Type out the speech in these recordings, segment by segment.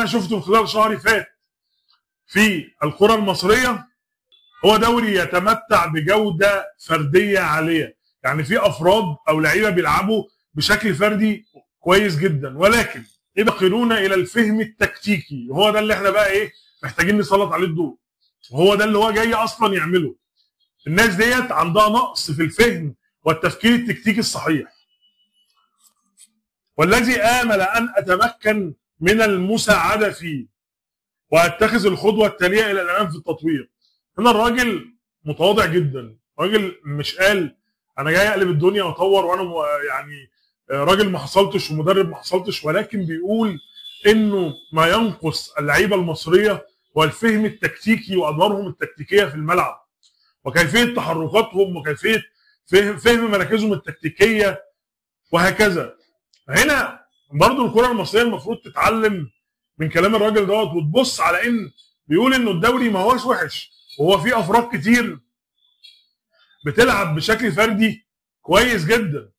انا شفته خلال شهر فات في الكره المصرية هو دوري يتمتع بجوده فردية عالية، يعني في افراد او لعيبة بيلعبوا بشكل فردي كويس جدا، ولكن يفتقرون الى الفهم التكتيكي، وهو ده اللي احنا بقى ايه محتاجين نسلط عليه الضوء، وهو ده اللي هو جاي اصلا يعمله. الناس ديت عندها نقص في الفهم والتفكير التكتيكي الصحيح. والذي آمل أن أتمكن من المساعدة فيه وأتخذ الخطوة التالية إلى الأمام في التطوير. هنا الراجل متواضع جدا، راجل مش قال أنا جاي أقلب الدنيا وأطور وأنا يعني راجل ما حصلتش ومدرب ما حصلتش، ولكن بيقول إنه ما ينقص اللعيبة المصرية هو الفهم التكتيكي وأدوارهم التكتيكية في الملعب، وكيفية تحركاتهم وكيفية فهم مراكزهم التكتيكية وهكذا. هنا برضو الكرة المصرية المفروض تتعلم من كلام الراجل دوت، وتبص على ان بيقول انه الدوري ما هوش وحش، وهو في افراد كتير بتلعب بشكل فردي كويس جدا،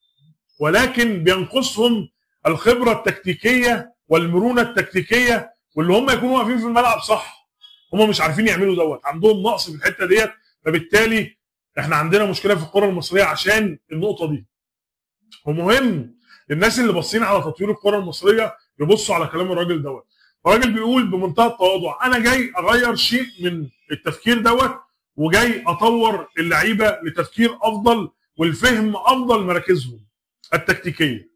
ولكن بينقصهم الخبرة التكتيكية والمرونة التكتيكية، واللي هم يكونوا واقفين في الملعب صح، هم مش عارفين يعملوا دوت، عندهم نقص في الحتة ديت. فبالتالي احنا عندنا مشكلة في الكرة المصرية عشان النقطة دي. ومهم الناس اللي باصين على تطوير الكرة المصرية يبصوا على كلام الراجل دوت. الراجل بيقول بمنتهى التواضع انا جاي اغير شيء من التفكير دوت، وجاي اطور اللعيبة لتفكير افضل والفهم افضل مراكزهم التكتيكيه.